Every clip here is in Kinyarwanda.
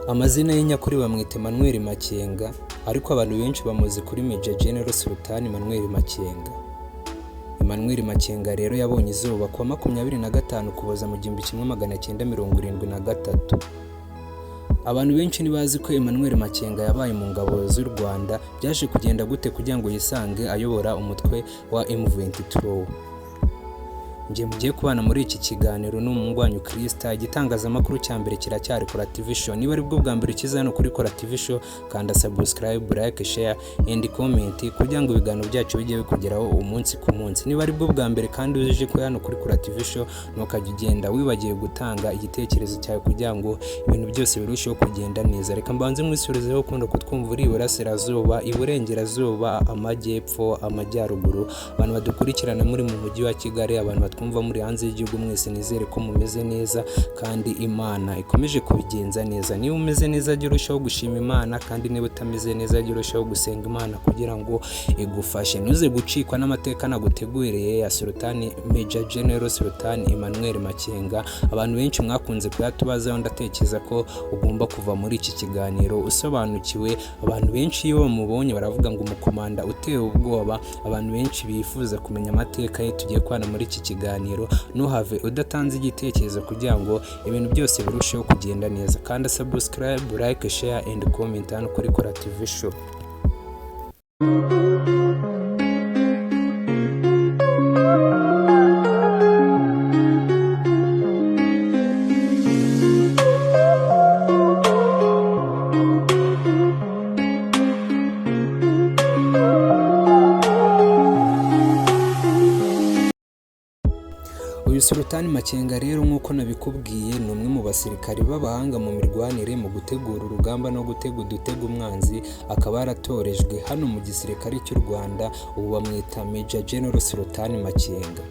Amazina ye nyakuri bamwita Emmanuel Makenga, ariko abantu benshi bamuzi kuri Major General Sultan Emmanuel Makenga. Emmanuel Makenga rero yabonye izuba kuwa 25 Ukuboza mu 1973. Abantu benshi ntibazi ko Emmanuel Makenga yabaye mu ngabo z'u Rwanda. Byaje kugenda gute kugira ngo yisange ayobora umutwe wa M23? Njye mugiye kubana muri iki kiganiro ni umuhungu wanyu Krista. Igitangazamakuru cya mbere kiracyari Kora TV Show. Niba aribwo bwa mbere ukiza hano kuri Kora TV Show, kanda subscribe, like, share and comment kugira ngo ibiganiro byacu bijye bikugeraho umunsi ku munsi. Niba aribwo bwa mbere kandi uje kuri hano kuri Kora TV Show, ntukajya ugenda wibagiwe gutanga igitekerezo cyawe kugira ngo ibintu byose birusheho kugenda neza. Reka mbanze mwisubizeho ukunda kutwumva uri iburasirazuba, iburengerazuba, amajyepfo, amajyaruguru, abantu badukurikirana muri mu mujyi wa Kigali, abantu batwumva muri hanze y'igihugu, mwese nizere ko mumeze neza kandi Imana ikomeje kubigenza neza. Niba umeze neza, jya urushaho gushima Imana, kandi niba utameze neza, jya urushaho gusenga Imana kugira ngo igufashe. Ntuze gucikwa n'amateka naguteguriye ya Sultani, Major General Sultan Emmanuel Makenga. Abantu benshi mwakunze kuyatubazaho, ndatekereza ko ugomba kuva muri iki kiganiro usobanukiwe. Abantu benshi iyo bamubonye baravuga ngo umukomanda uteye ubwoba. Abantu benshi bifuza kumenya amateka ye tugiye kubana muri iki kiganiro. Ntuhave udatanze igitekerezo kugira ngo ibintu byose birusheho kugenda neza. Kanda subscribe, like, share and comment hano kuri Kora TV Show. Uyu Sultani Makenga rero, nk'uko nabikubwiye, ni umwe mu basirikari b'abahanga mu mirwanire, mu gutegura urugamba no gutega udutega umwanzi, akaba yaratorejwe hano mu gisirikare cy'u Rwanda. Ubu bamwita Major General Sultani Makenga.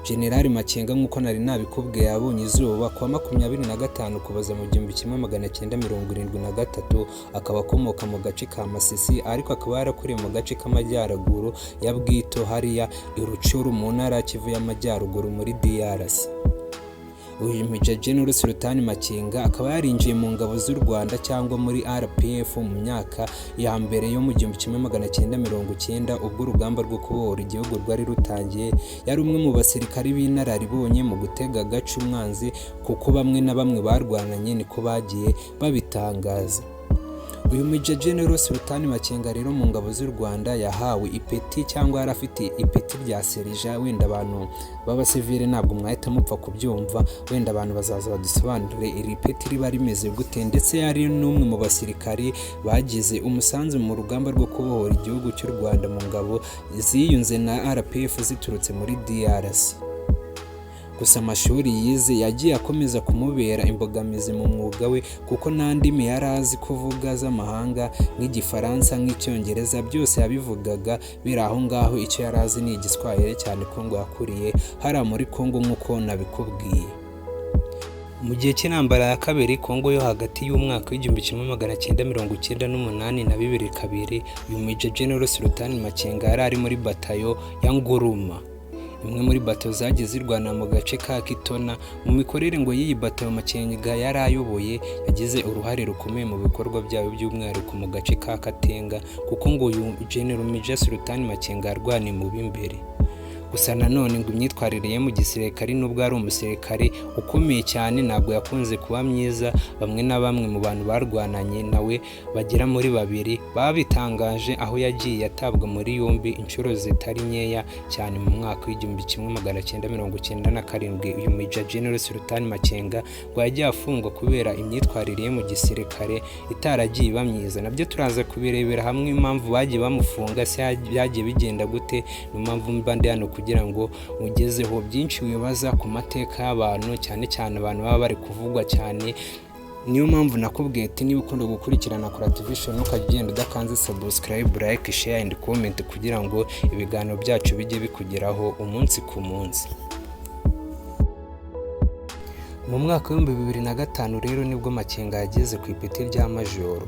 General Makenga, nk'uko nari nabikubwiye, yabonye izuba kuwa 25 Ukuboza mu 1973, akaba akomoka mu gace ka Masisi, ariko akaba yarakuriye mu gace k'amajyaruguru ya Bwito, hariya i Rutshuru mu ntara ya Kivu y'Amajyaruguru muri DRC. Uyu Major General Sultani Makenga akaba yarinjiye mu ngabo z'u Rwanda cyangwa muri RPF mu myaka ya mbere yo mu 1990, ubwo urugamba rwo kubohora igihugu rwari rutangiye. Yari umwe mu basirikari b'inararibonye mu gutega agace umwanzi, kuko bamwe na bamwe barwananye niko bagiye babitangaza. Uyu Major General Sultani Makenga rero, mu ngabo z'u Rwanda yahawe ipeti, cyangwa yari afite ipeti rya serija. Wenda abantu b'abasivile ntabwo mwahita mupfa kubyumva, wenda abantu bazaza badusobanurire iri peti riba rimeze gute. Ndetse yari n'umwe mu basirikari bagize umusanzu mu rugamba rwo kubohora igihugu cy'u Rwanda, mu ngabo ziyunze na RPF ziturutse muri DRC. Gusa amashuri yize yagiye akomeza kumubera imbogamizi mu mwuga we, kuko nta ndimi yari azi kuvuga z'amahanga, nk'Igifaransa, nk'Icyongereza, byose yabivugaga biri aho ngaho. Icyo yari azi ni Igiswahili, cyane ko ngo yakuriye hariya muri Congo nk'uko nabikubwiye. Mu gihe cy'intambara ya kabiri Kongo yo hagati y'umwaka w'1998 na 2002, uyu Major General Sultani Makenga yari ari muri batayo ya Nguruma, imwe muri bato zagiye zirwana mu gace ka Kitona. Mu mikorere ngo y'iyi bato Makenga yari ayoboye, yagize uruhare rukomeye mu bikorwa byayo, by'umwihariko mu gace ka Katenga, kuko ngo uyu General Major Sultani Makenga yarwaniye mu b'imbere. Gusa nanone ngo imyitwarire ye mu gisirikare, nubwo ari umusirikare ukomeye cyane, ntabwo yakunze kuba myiza. Bamwe na bamwe mu bantu barwananye nawe bagera muri babiri babitangaje, aho yagiye atabwa muri yombi inshuro zitari nkeya cyane. Mu mwaka w'1997, uyu Major General Sultani Makenga ngo yagiye afungwa kubera imyitwarire ye mu gisirikare itaragiye iba myiza. Nabyo turaza kubirebera hamwe, impamvu bagiye bamufunga se byagiye bigenda gute. Niyo mpamvu mba ndi hano kugira ngo mugezeho byinshi wibaza ku mateka y'abantu, cyane cyane abantu baba bari kuvugwa cyane. Niyo mpamvu nakubwiye ati niba ukunda gukurikirana Kora TV Show, ntukajya ugenda udakanze subscribe, like, share and comment kugira ngo ibiganiro byacu bijye bikugeraho umunsi ku munsi. Mu mwaka w'2005 rero nibwo Makenga yageze ku ipeti rya majoro.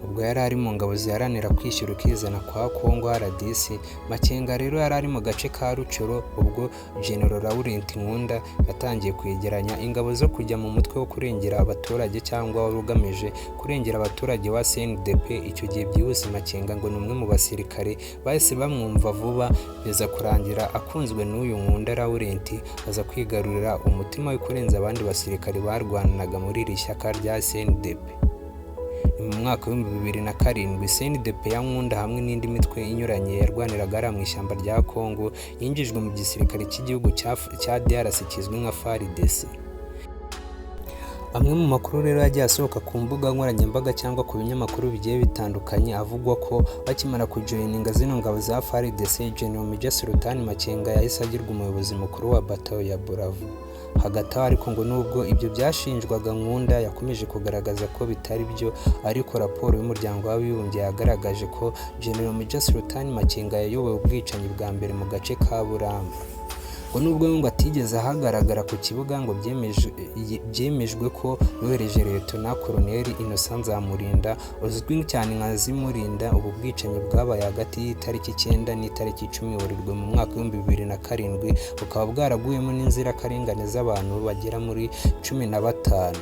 Ubwo yari ari mu ngabo ziharanira kwishyira ukizana kwa Congo RDC. Makenga rero yari ari mu gace ka Rutshuru ubwo General Laurent Nkunda yatangiye kwegeranya ingabo zo kujya mu mutwe wo kurengera abaturage cyangwa wari ugamije kurengera abaturage wa CNDP. Icyo gihe byihuse Makenga ngo ni umwe mu basirikare bahise bamwumva vuba, biza kurangira akunzwe n'uyu Nkunda Laurent, aza kwigarurira umutima we kurenza abandi basirikare barwanaga muri iri shyaka rya CNDP. Ni mu mwaka w'2007 CNDP ya Nkunda hamwe n'indi mitwe inyuranye yarwaniraga hariya mu ishyamba rya Congo yinjijwe mu gisirikare cy'igihugu cya DRC kizwi nka FARDC. Amwe mu makuru rero yagiye asohoka ku mbuga nkoranyambaga cyangwa ku binyamakuru bigiye bitandukanye avugwa ko bakimara kujoininga zino ngabo za FARDC, General Major Sultan Makenga yahise agirwa umuyobozi mukuru wa batayo ya Bravo. Hagati aho ariko ngo nubwo ibyo byashinjwaga Nkunda, yakomeje kugaragaza ko bitari byo, ariko raporo y'umuryango w'abibumbye yagaragaje ko General Major Sultan Makenga yayoboye ubwicanyi bwa mbere mu gace ka Buramba. Ngo nubwo ngo atigeze ahagaragara ku kibuga, ngo byemejwe ko yohereje Lieutenant Colonel Innocent Nzamurinda uzwi cyane nka Zimurinda. Ubu bwicanyi bwabaye hagati y'itariki 9 n'itariki 10 Werurwe mu mwaka w'2007, bukaba bwaraguyemo n'inzirakarengane z'abantu bagera muri 15.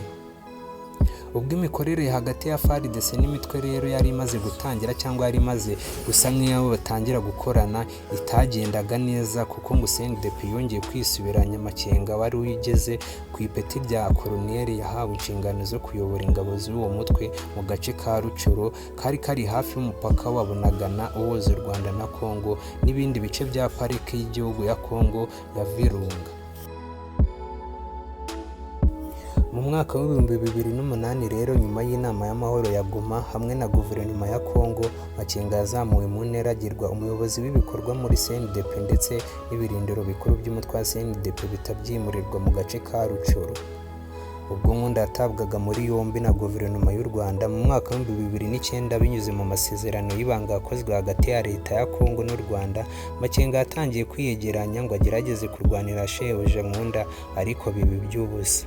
Ubwo imikorere hagati ya FARDC n'imitwe rero yari imaze gutangira cyangwa yari imaze gusa nk'iyo batangira gukorana itagendaga neza, kuko ngo CNDP yongeye kwisubiranya. Makenga wari ugeze ku ipeti rya koloneli yahawe inshingano zo kuyobora ingabo z'uwo mutwe mu gace ka Rutshuru kari kari hafi y'umupaka wa Bunagana uhuza u Rwanda na Congo n'ibindi bice bya pariki y'igihugu ya Congo ya Virunga. Mu mwaka w'2008 rero, nyuma y'inama y'amahoro ya Goma hamwe na guverinoma ya Congo, Makenga yazamuwe mu ntera agirwa umuyobozi w'ibikorwa muri CNDP, ndetse n'ibirindiro bikuru by'umutwe wa CNDP bitabyimurirwa mu gace ka Rutshuru. Ubwo Nkunda yatabwaga muri yombi na guverinoma y'u Rwanda mu mwaka w'2009 binyuze mu masezerano y'ibanga yakozwe hagati ya leta ya Congo n'u Rwanda, Makenga yatangiye kwiyegeranya ngo agerageze kurwanira shebuja Nkunda, ariko biba iby'ubusa.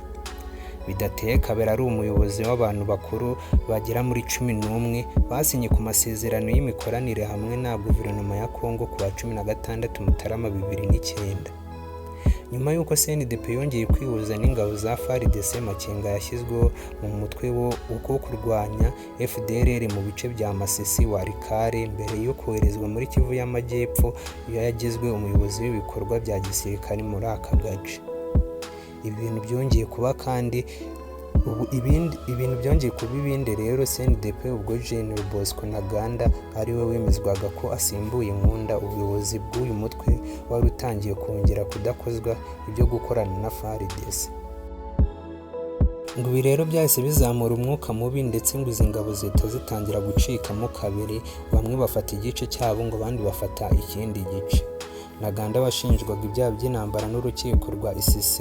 Bidateye kabiri ari umuyobozi w'abantu bakuru bagera muri 11 basinye ku masezerano y'imikoranire hamwe na guverinoma ya Congo ku wa 16 Mutarama 2009. Nyuma y'uko CNDP yongeye kwihuza n'ingabo za FARDC, Makenga yashyizweho mu mutwe wo kurwanya FDLR mu bice bya Masisi, Walikale, mbere yo koherezwa muri Kivu y'Amajyepfo iyo yagizwe umuyobozi w'ibikorwa bya gisirikare muri aka gace. Ibintu byongeye kuba kandi ubu ibintu byongeye kuba ibindi rero CNDP ubwo General Bosco Ntaganda ariwe wemezwaga ko asimbuye Nkunda, ubuyobozi bw'uyu mutwe wari utangiye kongera kudakozwa ibyo gukorana na FARDC. Ngo ibi rero byahise bizamura umwuka mubi, ndetse ngo izi ngabo zihita zitangira gucikamo kabiri, bamwe bafata igice cyabo ngo abandi bafata ikindi gice. Ntaganda washinjwaga ibyaha by'intambara n'urukiko rwa ICC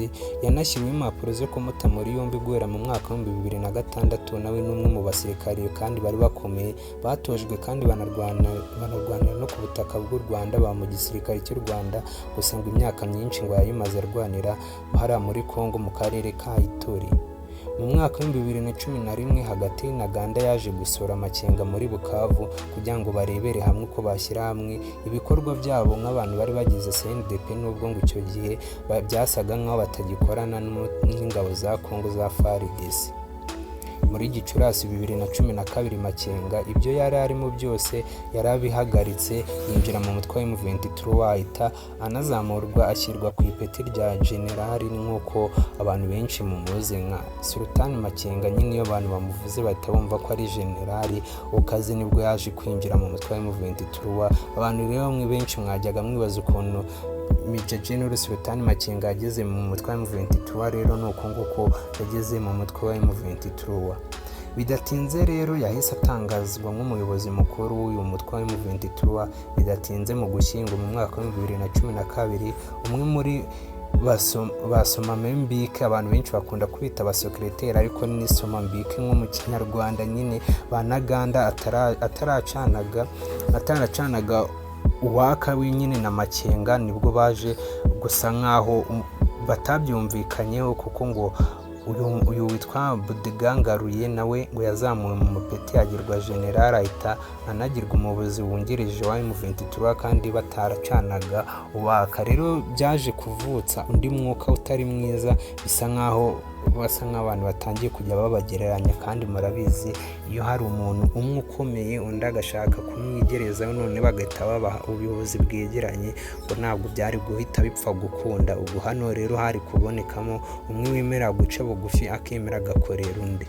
yanashyiriweho impapuro zo kumuta muri yombi guhera mu mwaka w'2006. Nawe ni umwe mu basirikare kandi bari bakomeye batojwe kandi banarwanira no ku butaka bw'u Rwanda ba mu gisirikare cy'u Rwanda, gusa ngo imyaka myinshi ngo yayimaze arwanira hariya muri Congo mu karere ka Ituri. Mu mwaka w'2011 hagati, Ntaganda yaje gusura Makenga muri Bukavu kugira ngo barebere hamwe uko bashyira hamwe ibikorwa byabo nk'abantu bari bagize CNDP, nubwo ngo icyo gihe byasaga nk'aho batagikorana n'ingabo za Congo za FARDC. Muri Gicurasi 2012 Makenga ibyo yari arimo byose yarabihagaritse, yinjira mu mutwe wa M23, ahita anazamurwa ashyirwa ku ipeti rya generali nk'uko abantu benshi mumuzi nka Sultan Makenga. Nyine iyo abantu bamuvuze bahita bumva ko ari generali ukaze, nibwo yaje kwinjira mu mutwe wa M23. Abantu rero bamwe benshi mwajyaga mwibaza ukuntu Major General Sultan Makenga yageze mu mutwe wa M23, rero ni uko nguko yageze mu mutwe wa M23. Bidatinze rero yahise atangazwa nk'umuyobozi mukuru w'uyu mutwe wa M23. Bidatinze mu Gushyingo mu mwaka wa 2012, umwe muri basomambike, abantu benshi bakunda kwita abasekereteri ariko ni somambike nko mu Kinyarwanda nyine, ba Ntaganda ataracanaga uwaka wenyine na Makenga, nibwo baje gusa nkaho batabyumvikanyeho, kuko ngo Uyu witwa Budiga Ngaruye nawe ngo yazamuwe mu mapeti agirwa general, ahita anagirwa umuyobozi wungirije wa M23 kandi bataracanaga uwaka. Rero byaje kuvutsa undi mwuka utari mwiza, bisa nkaho basa nk'abantu batangiye kujya babagereranya, kandi murabizi iyo hari umuntu umwe ukomeye undi agashaka kumwigerezaho none bagahita babaha ubuyobozi bwegeranye, ngo ntabwo byari guhita bipfa gukunda. Ubwo hano rero hari kubonekamo umwe wemera guca bugufi akemera agakorera undi.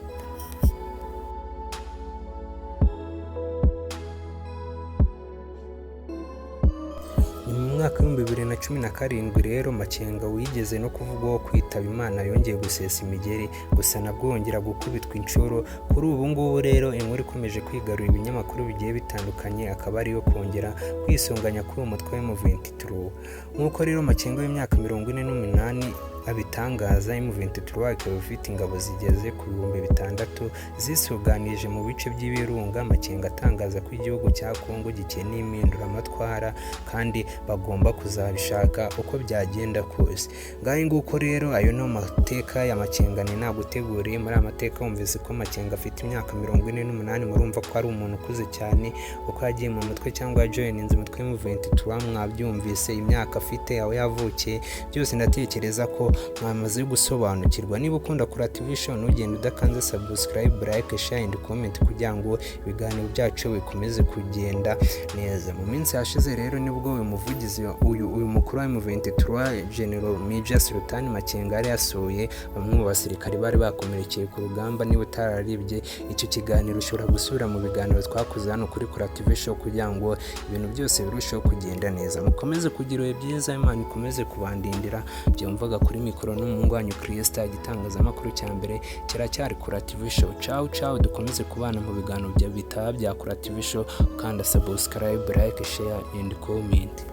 Mu mwaka w'2017 rero Makenga wigeze no kuvugwaho kwitaba Imana yongeye gusesa imigeri, gusa nabwo yongera gukubitwa inshuro. Kuri ubu ngubu rero inkuru ikomeje kwigarurira ibinyamakuru bigiye bitandukanye akaba ariyo kongera kwisunganya kuri uwo mutwe wa M23. Nk'uko rero Makenga w'imyaka 48 abitangaza, M23 ikaba ifite ingabo zigeze ku 6000 zisuganije mu bice by'ibirunga. Makenga atangaza ko igihugu cya Kongo gikeneye impinduramatwara kandi bagomba kuzabishaka uko byagenda kose. Ngahe nguko rero ayo ni amateka ya Makenga ni naguteguriye. Muri aya mateka wumvise ko Makenga afite imyaka 48, murumva ko ari umuntu ukuze cyane, uko yagiye mu mutwe cyangwa yajoyininze umutwe M23 mwabyumvise, imyaka afite, aho yavukiye, byose ndatekereza ko mwamaze gusobanukirwa. Niba ukunda Kura TV Show ntugende udakanze subscribe, like, share and comment kugira ngo ibiganiro byacu bikomeze kugenda neza. Mu minsi yashize rero nibwo uyu muvugizi uyu mukuru wa M23 General Major Sultan Makenga yari yasuye bamwe mu basirikari bari bakomerekeye ku rugamba. Niba utararibye icyo kiganiro ushobora gusubira mu biganiro twakoze hano kuri Kura TV Show kugira ngo ibintu byose birusheho kugenda neza. Mukomeze kugira ibihe byiza, Imana ikomeze kubandindira. Byumvaga kuri mikoro n'umuhungu wanyu Christa, igitangazamakuru cya mbere kiracyari Kura TV Show. Ciao ciao, dukomeze kubana mu biganiro bya bitaha bya Kura TV Show. Ukanda subscribe, like, share and comment.